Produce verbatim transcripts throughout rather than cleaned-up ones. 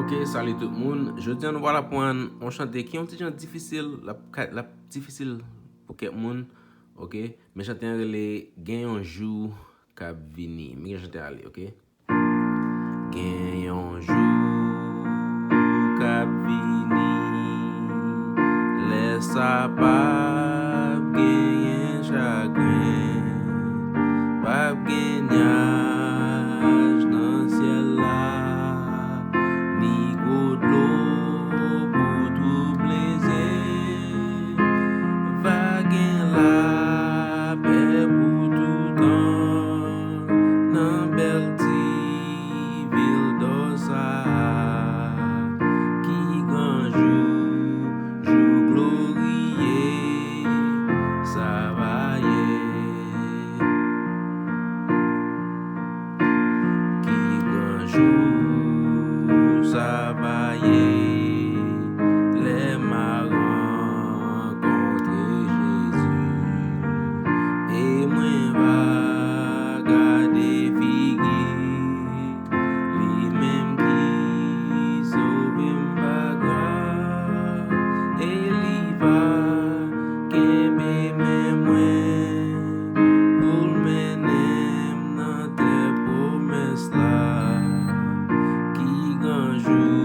Ok, salut tout moun. Jodi a nou pral aprann yon chante ki yon ti jan difisil, l ap ka- l ap difisil pou kèk moun. Ok, men chante an rele Gen yon jou k ap vini. Men jan chante a ale, ok? Gen yon jou k ap vini, lè sa p ap genyen chagren, p ap gen nyaj nan syèl la, ni gwo dlo pou twouble zye. Va gen lapè pou toutan nan bèl ti vil dò sa a. Ki gran jou, jou gloriye sa va ye. Ki gran jou sa va ye, lè m a rankontre Jezi, e mwen va gade figi li menm ki sove m pa gras, e li va kenbe men mwen pou l mennen m nan tè pwomès la. Ki gran jou,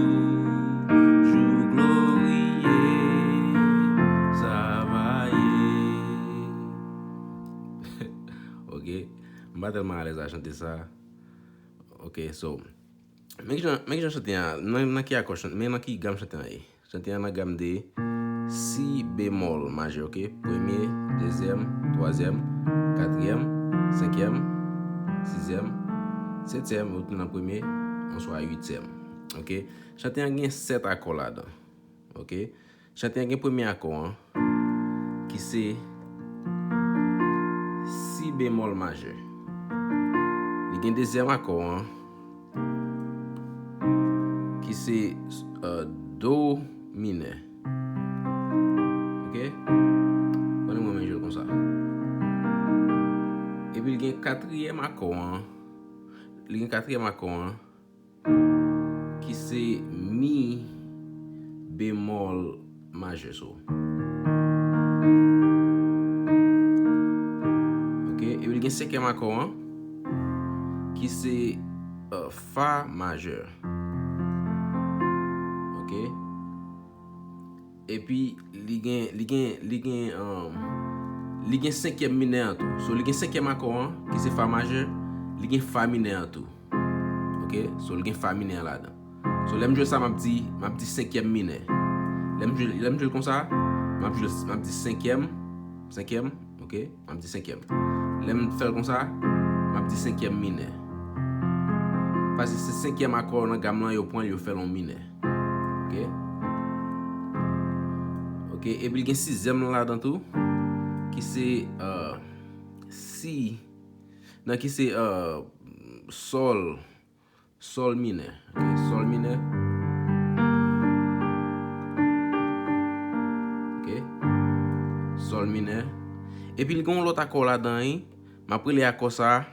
jou gloriye sa va ye. Ok, m pa tèlman alèz a chante sa. Ok, so, men ki jan, men ki jan chante a, nan, nan ki akò chante, men nan ki gam chante a ye. Chante a nan gam de si bemòl majè, ok? Premye, dezyèm, twazyèm, katriyèm, senkyèm, sizyèm, setyèm, ou tounen nan premye, oswa uityèm. Ok? Chante a gen sèt akò ladan. Ok? Chante a gen premye akò an, ki se si bemòl majè. Li gen dezyèm akò an, ki se, euh, do minè. Ok? Konnen mwen menm jwe l konsa. Epi li gen katriyèm akò an. Li gen katriyèm akò an, ki se mi bemòl majè, so. Ok, epi l gen senkyèm akò an, ki se, euh, fa majè. Ok. Epi li gen, li gen, li gen, um, li gen senkyèm minè an tou. So, li gen senkyèm akò an, ki se fa majè, li gen fa minè an tou. Ok? So, li gen fa minè an ladan. So, lè m jwe sa, m ap di, m ap di senkyèm minè. Lè m jwe, lè m jwe l konsa, m ap jwe, m ap di senkyèm, senkyèm, ok? M ap di senkyèm. Lè m fè l konsa, m ap di senkyèm minè. Paske se senkyèm akò nan gam lan, yo pran l, yo fè l yon minè. Ok? Ok, epi l gen sizyèm lan ladan tou, ki se, euh, si, nan ki se, euh, sòl, sòl minè. Ok, sòl minè. Ok, sòl minè. Epi l gen yon lòt akò ladan, wi. M ap rele akò sa a.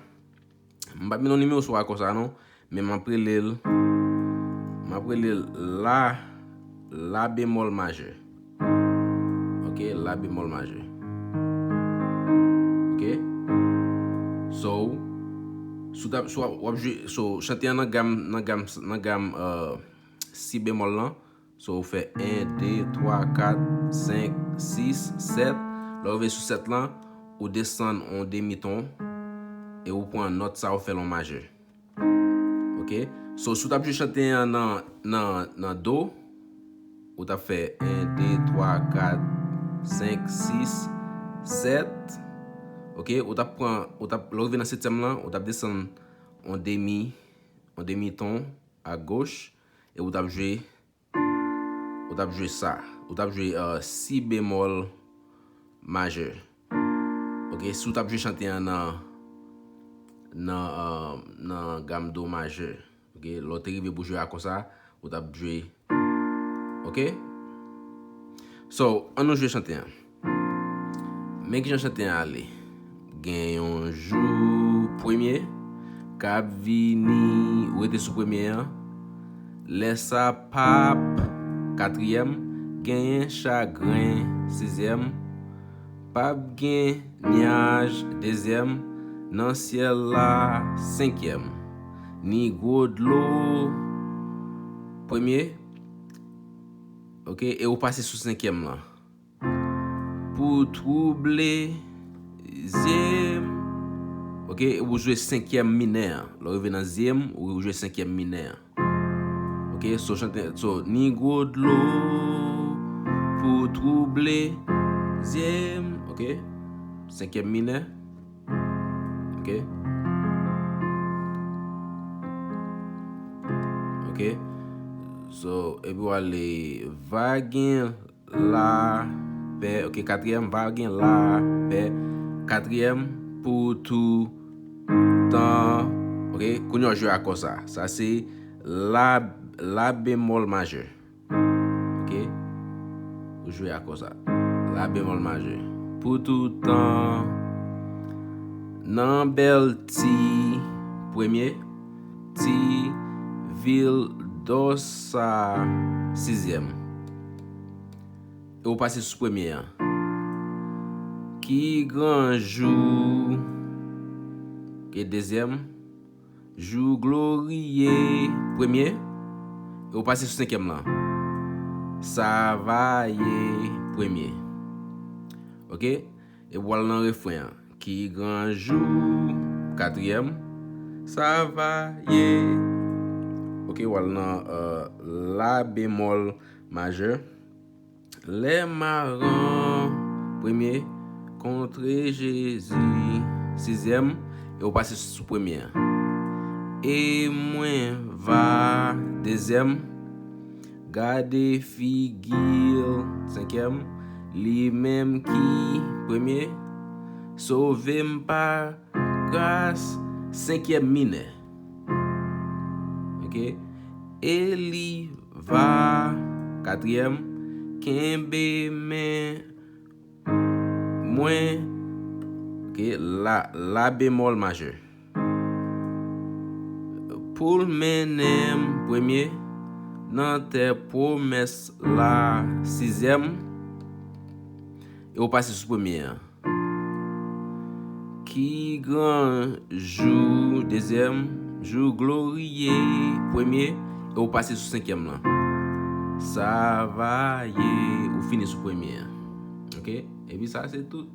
M p ap met yon nimewo sou akò sa a non, men m ap rele l, m ap rele l la, la bemòl majè. Ok, la bemòl majè. Ok? So, si w t ap, si w ap, w ap jwe, so, chante an nan gam, nan gam, nan gam, euh, si bemòl lan. So, ou fè en, de, twa, kat, senk, sis, sèt. Lè w rive sou sèt lan, ou desann yon demi ton e ou pran nòt sa, ou fè l yon majè. Ok? So, si w t ap jwe chante an nan, nan, nan do, ou t ap fè en, de, twa, kat, senk, sis, sèt. Ok? Ou t ap pran, ou t ap, lè w rive nan setyèm lan, ou t ap desann yon demi, yon demi ton agoch, e ou t ap jwe, ou t ap jwe sa. Ou t ap jwe, euh, si bemòl majè. Ok, si w t ap jwe chante an nan, nan, euh, nan gam do majè. Ok, lè w te rive pou jwe akò sa, ou t ap jwe. Ok? So, an nou jwe chante an. Men ki jan chante an ale. Gen yon jou premye k ap vini, ou rete sou premye an. Lè sa p ap, katriyèm, genyen chagren, sizyèm, p ap gen nyaj, dezyèm, nan syèl la, senkyèm, ni gwo dlo, premye, oke, e ou pase sou senkyèm lan. Pou twouble zye m. Oke, ou jwe senkyèm minè an. Lè w rive nan zye m, ou jwe senkyèm minè an. Oke, so chante, so, ni gwo dlo pou twouble zye m. Oke, senkyèm minè. Oke. Oke. So, epi w ale va gen lapè. Oke, katriyèm, va gen lapè. Katriyèm, pou toutan. Oke, kounye a w jwe akò sa. Sa se la, la bemòl majè. Oke, ou jwe akò sa. La bemòl majè. Pou toutan. Nan bèl ti premye, ti vil dò sa sizyèm. E ou pase sou premye an. Ki gran jou, ke dezyèm, jou gloriye, premye, e ou pase sou senkyèm lan. Sa va ye premye. Oke? E w al nan refren an. Ki gran jou, katriyèm, sa va ye. Oke, w al nan, euh, la bemòl majè. Lè maran, premye, kontre Jezi, sizyèm, e ou pase sou premye an. E mwen va, dezyèm, gade figi l, senkyèm, li menm ki, premye, sove m pa gras, senkyèm minè. Oke? E li va, katriyèm, kenbe men mwen, oke, la, la bemòl majè. Pou l mennen m premye nan tè pwomès la, sizyèm, e ou pase sou premye an. Ki gran jou, dezyèm, jou gloriye, premye, e ou pase sou senkyèm lan. Sa va ye, ou fini sou premye an. Oke? Epi sa se tout.